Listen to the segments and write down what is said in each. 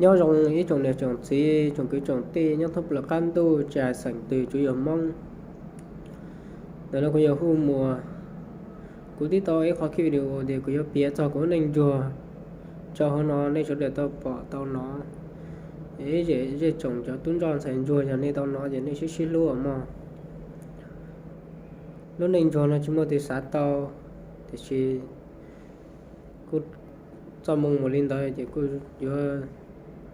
Nyob zoo ib tsoom niam tsoom txiv, tsoom kwv tsoom tij nyob thoob plaws qab ntuj, tsis hais xeem twg, tsuav yog Hmoob. Ntawm no kuv yog Hu Muas. Kuv tib tau ib qho video tias kuv yuav piav txog kuv lub neej ntsuag tso hauv no, nej sawv daws tau pom tau hnov. Ib zej tsoom cov tub ntsuag ntxhais ntsuag yog nej tau hnov ces nej sib sib hlub mog. Lub neej ntsuag no tsis muaj tus xav tau, tiam sis kuj txoj moo mus li ntawd ces kuj yuav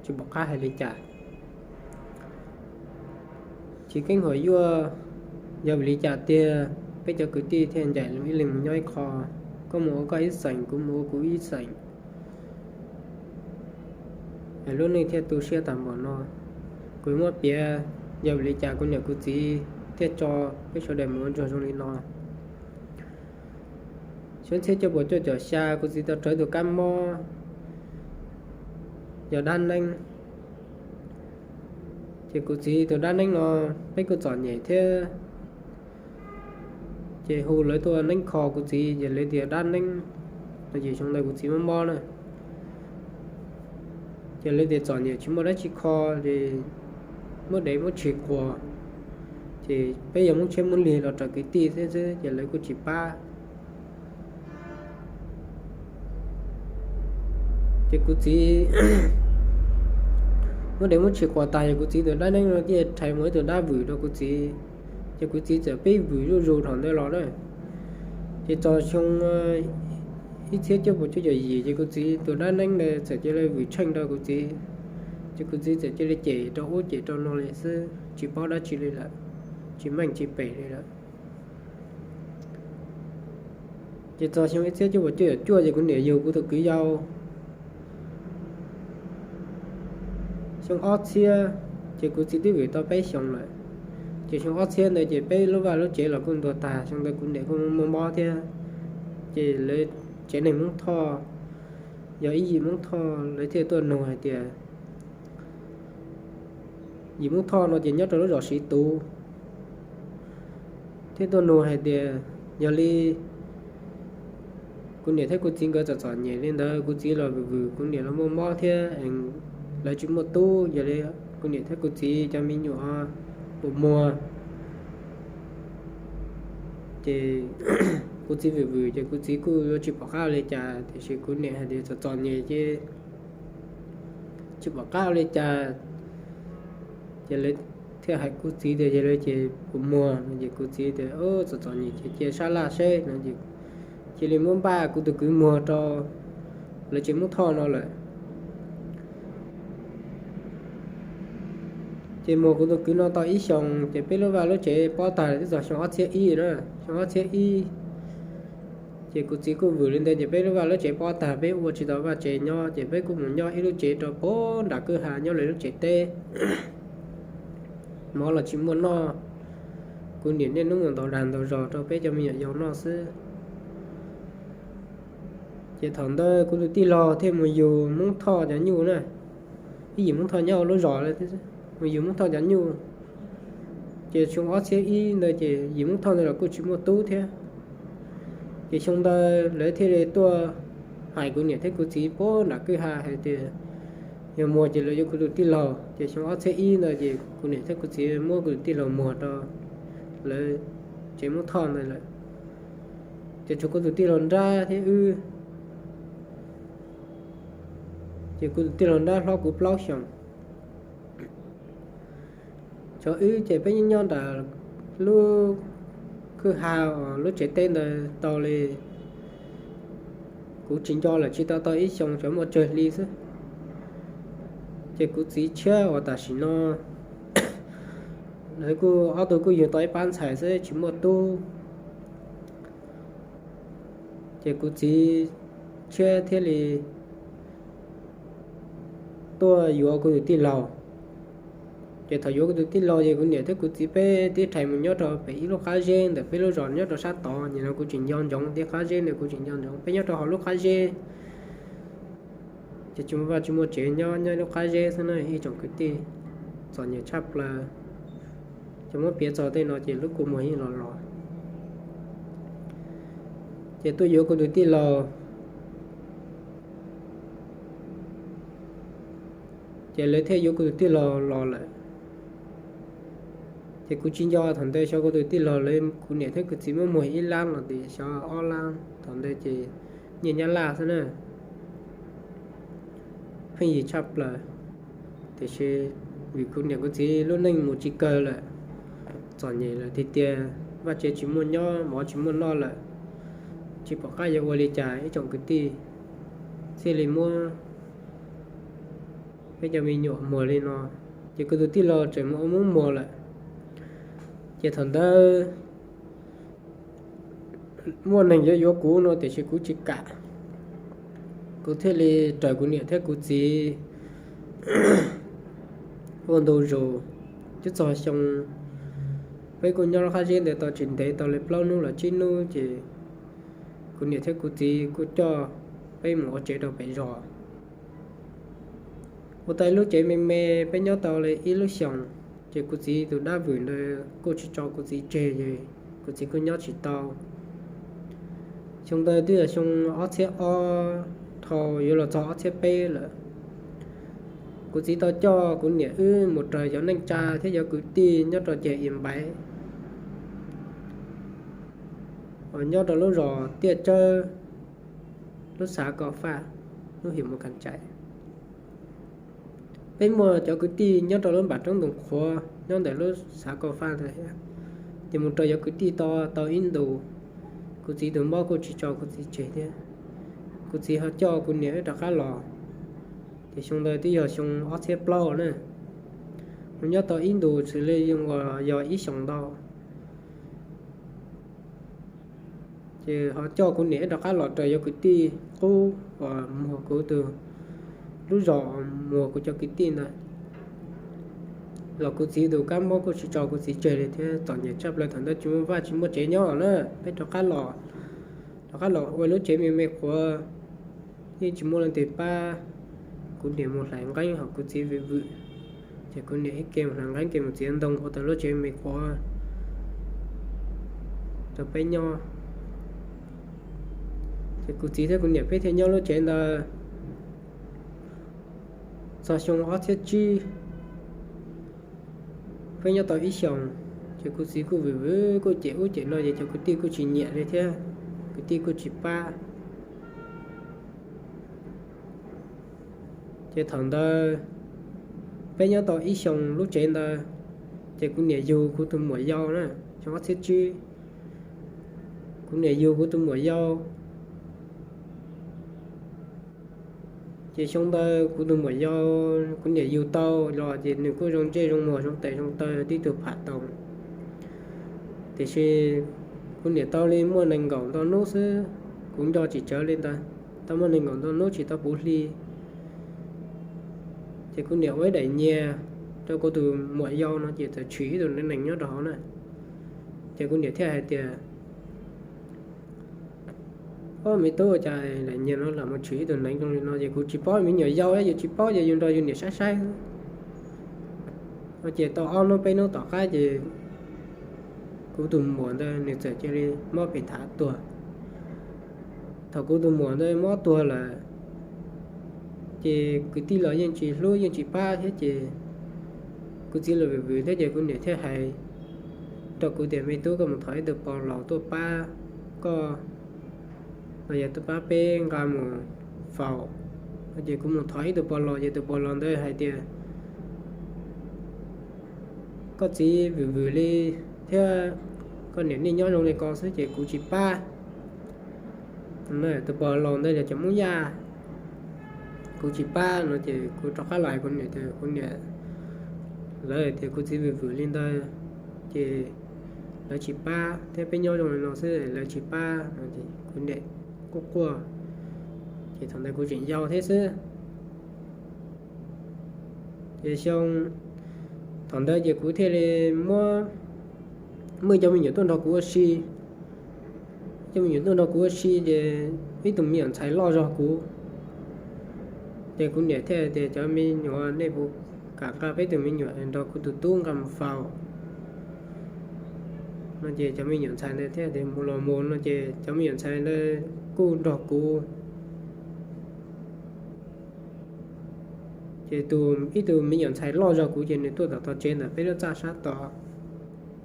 tsis pom qab hais li cas. Chiv keeb huam yuaj, yog vim li cas tiag peb cov kwv tij thiaj ncaim ib leeg mus nyob ib qho, koj mus ua koj ib xeem, kuv mus ua kuv ib xeem, es lub neej thiaj tu siab tag npaum no. Kuv muab piav, yog vim li cas kuv niam kuv txiv thiaj tso peb sawv daws mus ua ntsuag zoo li no. Xyoo txhiab cuaj puas cuaj caum xya, kuv txiv tau raug tus kab mob yog dab neeb. Ces kuv txiv tus dab neeb no peb kuj txom nyem thiab, ces hu lawv tuaj neeb kho kuv txiv ces lawv tias dab neeb no ces xyoo ntawd kuv txiv mob mob na. Ces lawv tias txom nyem tsis muaj dab tsi kho, ces muab dev muab tshis quas, ces peb yog Hmoob tshiab Hmoob lig los raws kwv tij thiab xwb ces lawv kuj tsis pab. Ces kuv txiv muab dev muab tshis quas tag, ces kuv txiv tus dab neeb no thiaj rhais mus ib tug dab vwm rau kuv txiv, ces kuv txiv txawm pib vwm zuj zus thaum ntawd los na. Ces txog xyoo ib txhiab cuaj puas cuaj caum yim ces kuv txiv tus dab neeb ntawd txawm cia li vwm tsheej rau kuv txiv, ces kuv txiv txawm cia li cem rau ub cem rau no li xwb, tsis paub dab tsi li lawm, tsis meej tsis pem li lawm. Ces txog xyoo ib txhiab cuaj puas cuaj caum cuaj ces kuv niam yug kuv tus kwv yau. Xyoo ob txhiab, ces kuv txiv twb vwm tau peb xyoos lawm, ces xyoo ob txhiab ntawd ces peb lub vaj lub tsev los kuj ntuag tag, xyoo ntawd kuv niam kuj muaj mob thiab, ces lawv tsev neeg Hmoob Thoj, yog ib yim Hmoob Thoj lawv thiaj tuaj nug hais tias, yim Hmoob Thoj no ces nyob rau lub zos Siv Tuv, thiaj tuaj nug hais tias, yog li kuv niam thiab kuv txiv nkawd txom txom nyem li ntawd, kuv txiv los vwm vwm, kuv niam los muaj mob thiab, lawv tsis muaj tub, yog li kuv niam thiab kuv txiv cov me nyuam puas muag? Ces kuv txiv vwm vwm ces kuv txiv kuj yuav tsis pom qab ua li cas, tiam sis kuv niam hais tias txom txom nyem ces tsis pom qab ua li cas. Ces lawv thiaj hais kuv txiv tias, yog li ces puas muag no, ces kuv txiv tias, txom txom nyem ces cia sab laj seb no, ces cia li muab npaj kuv tus kwv muag rau lawv tsev Hmoob Thoj no lawm. Ces muag kuv tus kwv no tau ib xyoos ces peb lub vaj lub tsev pob tag lawm, twb txog xyoo ob txhiab ib na, xyoo ob txhiab ib. Ces kuv txiv kuj vwm li ntawd ces peb lub vaj lub tsev pob tag, peb ua tsis tau vaj tsev nyob ces peb kuj mus nyob ib lub tsev rau puag nram kwj ha nyob lawv lub tsev teb. Mov los tsis muaj noj, kuv niam niaj hnub mus ntaus dag ntaus zog rau peb cov me nyuam yaus noj xwb. Ces thaum ntawd kuv tus tij laug thiaj mus yug Hmoob Thoj cov nyuj na, ib yim Hmoob Thoj nyob hauv lub zos, mus yug Hmoob Thoj cov nyuj. Ces xyoo ob txhiab ib ntawd ces yim Hmoob Thoj ntawd los kuj tsis muaj tub thiab. Ces xyoo ntawd lawv thiaj li tuaj hais kuv niam thiab kuv txiv puag nram kwj ha hais tias yog muag ces lawv yuav kuv tus tij laug. Ces xyoo ob txhiab ib ntawd ces kuv niam thiab kuv txiv muab kuv tus tij laug muag rau lawv tsev Hmoob Thoj ntawd lawm. Ces tshuav kuv tus tij laug nrab thiab wb. Ces kuv tus tij laug nrab hlob kuv plaub xyoos. Tshuav wb ces peb nyob nyob nram lub kwj ha, lub tsev teb ntawd tau li, kuv tsis nco lawm, tsis tau tau ib xyoos, tshuav muaj tsawg hli xwb. Ces kuv txiv tshiab uas tam sim no lawv kuj ob tug kuj yug tau ib pab ntxhais xwb tsis muaj tub. Ces kuv txiv tshiab thiaj li tuaj yuav kuv tus tij laug. Ces thaum yuav kuv tus tij laug ces kuv niam thiab kuv txiv peb tib rhais mus nyob rau pem ib lub qab zeb ntawm peb lub zos nyob rau sab tod, nim no kuv tseem nco ntsoov, tej qab zeb ntawd kuv tseem nco ntsoov, peb nyob rau hauv lub qab zeb. Ces tsis muaj vaj tsis muaj tsev, nyob nyob lub qab zeb xwb na ib tsoom kwv tij, txom nyem tshaj plaws. Ces muab piav txog tej no ces lub kua muag yeej los los. Ces tuaj yuav kuv tus tij laug, Ces lawv thiaj yuav kuv tus tij laug los lawm. Ces kuv tsis nco thaum ntawd xyov kuv tus tij laug lawv, kuv niam thiab kuv txiv muab muag ib lab los tias xyov ob lab, thaum ntawd ces nyiaj nyab laj xwb na, pheej yig tshaj plaws. Tiam sis vim kuv niam kuv txiv lub neej mus tsis kawg lawm, txom nyem lawm tiag tiag, vaj tsev tsis muaj nyob, mov tsis muaj noj lawm, tsis pom qab yuav ua li cas, ib tsoom kwv tij thiaj li muab peb cov me nyuam muag li no. Ces kuv tus tij laug tseem mus ua muab muag lawm. Ces thaum ntawd muaj neeg yuav yuav kuv no tiam sis kuv tsis kam, kuv thiaj li raws kuv niam thiab kuv txiv ua ntu zus. Twb txog xyoo, peb kuj nyob lub qab zeb ntawd tau tsis ntev, tau li plaub hnub los tsib hnub ces kuv niam thiab kuv txiv kuj coj peb mus ua tsev rau pem zos. Ua tau ib lub tsev me me, peb nyob tau li ib lub xyoos, ces kuv txiv tus dab vwm ntawd kuj tsis tso kuv txiv tseg, kuv txiv kuj nyob tsis tau. Xyoo ntawd twb yog xyoo ob txhiab ob dhau yuav los txog ob txhiab peb lawm. Kuv txiv tau coj kuv niam wb mus raws cov neej tsa thiab cov kwv tij nyob rau ces i npaiv uas nyob rau lub zos Tiaj Tsawb, lub xav Ko Faj, lub him Mus Kam Tsais. Peb muaj cov kwv tij nyob rau lub npam roob Ntoo Qhuav nyob ntawm lub xav Ko Faj ntawd, ces mus raws cov kwv tij tau tau ib ntus. Kuv txiv tus mob kuj tsis tso kuv txiv tseg thiab, kuv txiv ho coj kuv niam wb rov qab los. Ces xyoo ntawd twb yog xyoo ob txhiab plaub na, mus nyob tau ib ntus xws li yog ib xyoos ntau. Ces ho coj kuv niam wb rov qab los raws cov kwv tij qub uas muag kuv tus, lub zos muag kuv cov kwv tij ntawd los kuv txiv tus kab mob kuj tsis tso kuv txiv tseg li thiab, txom nyem tshaj plaws, thaum ntawd tsis muaj vaj tsis muaj tsev nyob na. Peb rov qab los, rov qab los ua lub tsev me me quav, yeej tsis muaj leej twg pab. Kuv niam mus hlais nqeeb hos kuv txiv vwm vwm, ces kuv niam ib ke mus hlais nqeeb ke mus txiav ntoo ua tau lub tsev me quav rau peb nyob. Ces kuv txiv thiab kuv niam peb thiaj nyob lub tsev ntawd txog xyoo ob txhiab tsib. Peb nyob tau ib xyoos, ces kuv txiv kuj vwm vwm kuj cem ub cem no, ces cov kwv tij kuj tsis nyiam li thiab, kwv tij kuj tsis pab. Ces thaum ntawd peb nyob tau ib xyoos lub tsev ntawd, ces kuv niam yug kuv tus muam yau na, xyoo ob txhiab tsib, kuv niam yug kuv tus muam yau. Ces xyoo ntawd kuv tus muam yau, kuv niam yug tau los ces nws kuj zoo ntsej zoo muag zoo tes zoo taw tib tug pham toos. Tiam sis kuv niam tau li muaj nees nkaum ntau hnub xwb, kuv nco tsis tsawv li ntawd, tau muaj nees nkaum ntau hnub tsis tau puv hli, ces kuv niam ua ib daim nyias rau kuv tus muam yau no ces txawm tshwm ib tug nees nyob rau hauv na. Ces kuv niam thiaj hais tias, Ob, me tub, ua cas daim nyias no lam mus tshwm ib tug nees zoo li no? Ces kuv tsis paub, me nyuam yau yus tsis paub, ces yus nrog yus niam saib saib. Ces tau ob hnub peb hnub tom qab ces kuv tus muam ntawd nws txawm cia li mob pes thav tuag. Thaum kuv tus muam ntawd mob tuag lawm, ces kwv tij los yeej tsis hlub yeej tsis pab thiab, ces kuv txiv los vwm vwm thiab, ces kuv niam thiaj hais rau kuv tias, Me tub, koj mus thov ib tug pog laus tuaj pab koj, los yog tuaj pab peb nqa mus faus. Ces kuv mus thov ib tug pog laus, ces tus pog laus ntawd hais tias, Koj txiv vwm vwm li thiab koj niam nej nyob zoo li ko xwb ces kuv tsis pab. Tus pog laus ntawd yog cov Hmoob Yaj. Kuv tsis pab no ces kuv rov qab los hais kuv niam tias, Kuv niam, lawv tias kuv txiv vwm vwm li ntawd ces lawv tsis pab thiab, peb nyob zoo li no xwb lawv tsis pab no ces kuv niam quaj quaj. Ces thaum ntawd kuv tseem yau thiab xwb. Ces xyoo thaum ntawd ces kuv thiaj li muab, muaj cov me nyuam tuaj nrog kuv ua si. Cov me nyuam tuaj nrog kuv ua si ces ib tug me nyuam ntxhais loj zog kuv. Ces kuv niam thiaj tias, Cov me nyuam, nej puas kam nqa peb tug me nyuam nrog kuv tus tub nqa mus faus? No ces cov me nyuam ntxhais ntawd thiaj tias, Mus los mus. No ces cov me nyuam ntxhais ntawd kuj nrog kuv Ces ib tug me nyuam ntxhais loj zog kuv ces nws tuaj tom tog tsev ntawm peb lub txaj sab tod,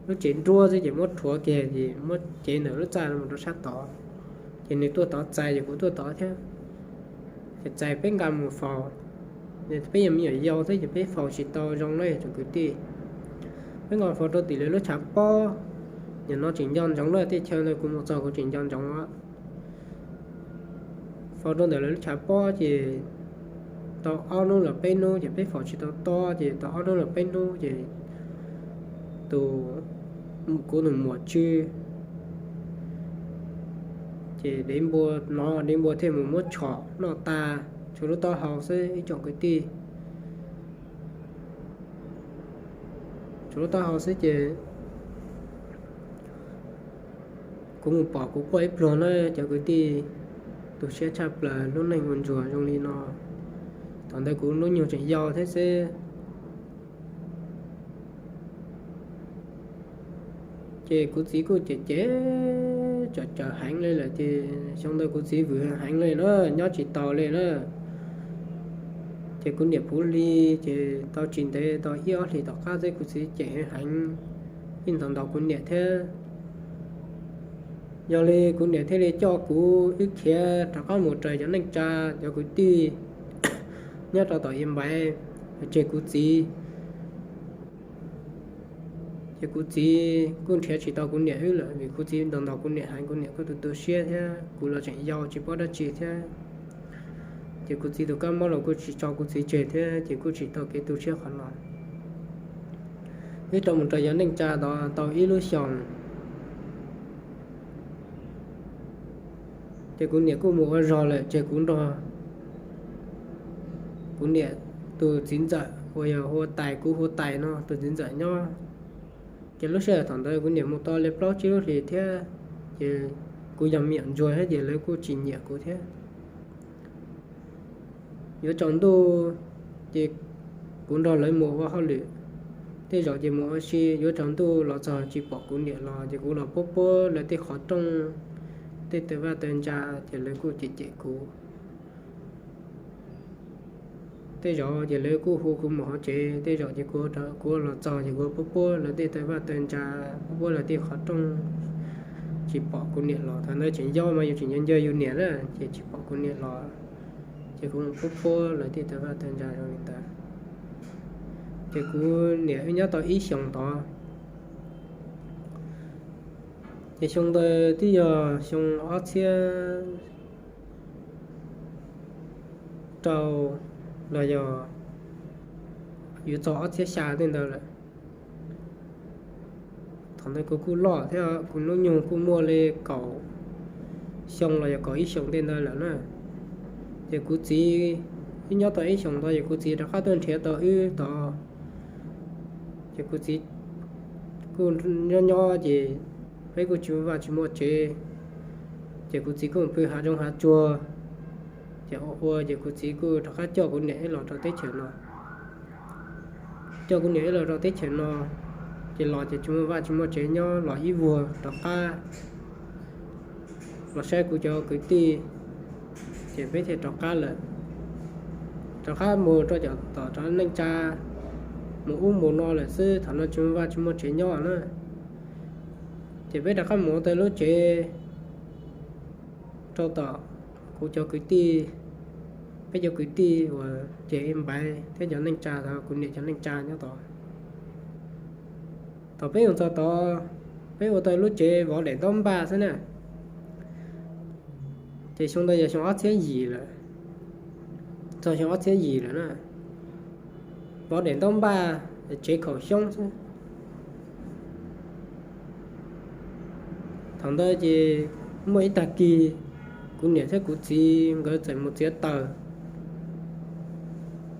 lub tsev nruab xwb ces muab rhuav kiag ces muab cev ntawm lub txaj mus rau sab tod, ces nws tuaj tod txais ces kuv tuaj tod thiab. Ces txais peb nqa mus faus, peb yog me nyuam yau xwb ces peb faus tsis tau zoo na tsoom kwv tij. Peb nqa faus rau tim lawv lub tshav pob, nim no tseem nco ntsoov na, teb chaws ntawd kuv mus txog kuv tseem nco ntsoov os. Faus rau ntawm lawv lub tshav pob ces tau ob hnub los peb hnub ces peb faus tsis tau tob ces tau ob hnub los peb hnub ces tus, kuv tus muam tsw, ces dev npua, hnov dev npua thiaj mus muab tshom noj tas, tshuav lub taub hau xwb ib tsoom kwv tij. Tshuav lub taub hau xwb ces kuv mus pom kuv quaj ib pluag na cov kwv tij, tu siab tshaj plaws lub neej ua ntsuag zoo li no. Thaum ntawd kuv lub nyuag tseem yau thiab xwb. Ces kuv txiv kuj cem cem tsawm tsawm heev li lawm ces xyoo ntawd kuv txiv vwm heev li na, nyob tsis taus li na. Ces kuv niam puv hli, ces tau tsis ntev tau ib ob hlis tom qab xwb kuv txiv cem heev heev, yeej ntaus ntaus kuv niam thiab. Yog li kuv niam thiaj li coj kuv wb khiav rov qab mus raws cov neej tsa, cov kwv tij nyob rau tom Yis Npaiv tseg kuv txiv. Ces kuv txiv kuj nrhiav tsis tau kuv niam wb lawm vim kuv txiv ntaus ntaus kuv niam heev, kuv niam kuj tu tu siab thiab kuv los tseem yau tsis paub dab tsi thiab. Ces kuv txiv tus kab mob los kuj tsis tso kuv txiv tseg thiab ces kuj tsis tau kev tu siab qhov no. Wb rov mus raws cov neej tsa tod tau ib lub xyoos, ces kuv niam kuj mus ua zog lawm tseg kuv nrog kuv niam tus txiv ntxawm uas yog hu ua Tais, kuv hu ua Tais no tus txiv ntxawm nyob. Ces lub sij hawm thaum ntawd kuv niam mus tau li plaub tsib lub hlis thiab, ces kuv yog me nyuam ntsuag thiab ces lawv kuj tsis nyiam kuv thiab. Yuav tsaus ntuj ces kuv nrog lawv mus ua hauj lwm, tej zaum ces mus ua si, yuav tsaus ntuj los txog tsis pom kuv niam los ces kuv los puab puab lawv tej qhov rooj, tej taw vaj taw ntsa, ces lawv kuj cem cem kuv. Tej zaum ces lawv kuj hu kuv mus hauv tsev, tej zaum ces kuv los txog ces kuv puab puab lawv tej taw vaj taw ntsa, puab puab lawv tej qhov rooj, tsis pom kuv niam los. Thaum ntawd tseem yau mas yus tseem nco nco yus niam na, ces tsis pom kuv niam los, ces kuv mus puab puab lawv tej taw vaj taw ntsa zoo li ntawd. Ces kuv niam wb nyob tau ib xyoos tod, ces xyoo ntawd twb yog xyoo ob txhiab rau los yog yuav txog ob txhiab xya tej ntawd lawm. Thaum ntawd kuv kuj loj thiab, kuv hnub nyoog kuj muaj li kaum xyoo los yog kaum ib xyoos tej ntawd lawm na. Ces kuv txiv, wb nyob tau ib xyoos ntawd ces kuv txiv rov qab tuaj nrhiav tau wb tod, ces kuv txiv kuj nyob nyob ces peb kuj tsis muaj vaj tsis muaj tsev, ces kuv txiv kuj pw hav zoov hav tsuag, ces ua ua ces kuv txiv kuj rov qab coj kuv niam wb los rau teb chaws no. Coj kuv niam wb los rau teb chaws no, ces los ces tsis muaj vaj tsis muaj tsev nyob los ib vuag rov qab los saib kuv cov kwv tij, ces peb thiaj rov qab lawm. Rov qab mus rau cov tom cov neej tsa, mus ub mus no lawm xwb, thaum no tsis muaj vaj tsis muaj tsev nyob na. Ces peb rov qab mus ua tau lub tsev rau tom kuv cov kwv tij, peb cov kwv tij uas ceg Npaiv thiab cov neej tsa tod, kuv niam cov neej tsa nyob tod. Thaum peb mus txog tod, peb ua tau lub tsev vov daim ntaub npaj xwb na. Ces xyoo ntawd yog xyoo ob txhiab yim lawm, txog xyoo ob txhiab yim lawm na, vov daim ntaub npaj, tsev khaum xyoob xwb. Thaum ntawd ces muaj ib tag kis, kuv niam thiab kuv txiv nkawd txawm mus txiav taws,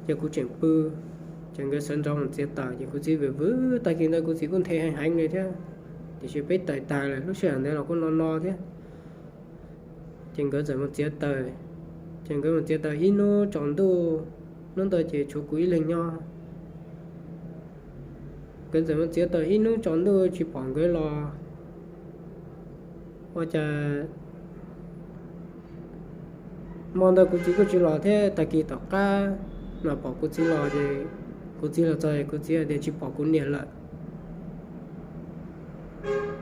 ces kuv tseem pw, ces nkawd sawv ntxov mus txiav taws, ces kuv txiv vwm vwm, tag kis ntawd kuv txiv kuj nthe heev heev li thiab, tiam sis peb taws tag lawm, lub sij hawm ntawd los kuj no no thiab. Ces nkawd txawm mus txiav taws, ces nkawd mus txiav taws ib hnub tsaus ntuj, hnub ntawd ces tshuav kuv ib leeg nyob. Nkawd txawm mus txiav taws ib hnub tsaus ntuj tsis pom nkawd los, ua cas hmo ntawd kuv txiv kuj tsis los thiab, tag kis tom qab Mas pom kuv txiv los ces kuv txiv los txog kuv txiv hais tias tsis pom kuv niam lawm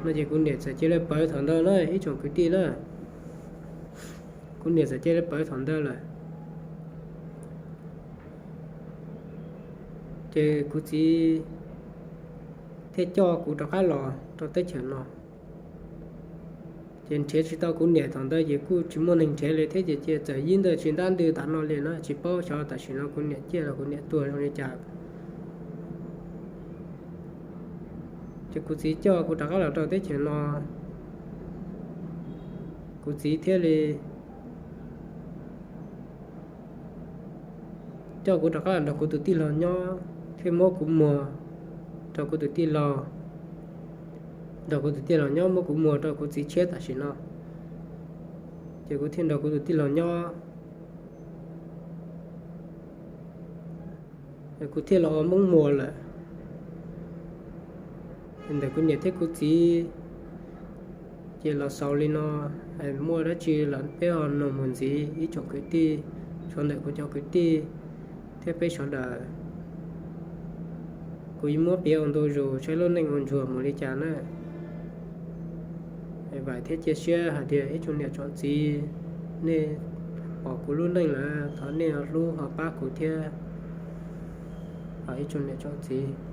no ces kuv niam txawm cia li pawv thaum ntawd na ib tsoom kwv tij na. Kuv niam txawm cia li pawv thaum ntawd lawm. Ces kuv txiv thiaj coj kuv rov qab los rau teb chaws no. Ces nrhiav tsis tau kuv niam thaum ntawd ces kuj tsis muaj neeg nrhiav li thiab ces cia txawm yib ntawd tsis ntab ntws tav no li na tsis paub xyov tam sim no kuv niam ciaj los kuv niam tuag zoo li cas. Ces kuv txiv coj kuv rov qab los rau teb chaws no, kuv txiv thiaj li coj kuv rov qab los nrog kuv tus tij laug nyob thiab muab kuv muag rau kuv tus tij laug, nrog kuv tus tij laug nyob muab kuv muag rau kuv txiv tshiab tam sim no. Ces kuv thiaj nrog kuv tus tij laug nyob, kuv thiaj los ua Hmoob Muas lawm. Ntawm kuv niam thiab kuv txiv ces los xaus li no, muaj dab tsi los peb ho nug mus ntxiv ib tsoom kwv tij, sawv ntawm kuv cov kwv tij thiab peb sawv daws. Kuv yuav muab piav ua ntu zus saib lub neej ua ntsuag mus li cas na. Vam thiab cia siab hais tias ib tsoom niam tsoom txiv, nej pom kuv lub neej lawm thov nej ho hlub ho pab kuv thiab, ib tsoom niam tsoom txiv.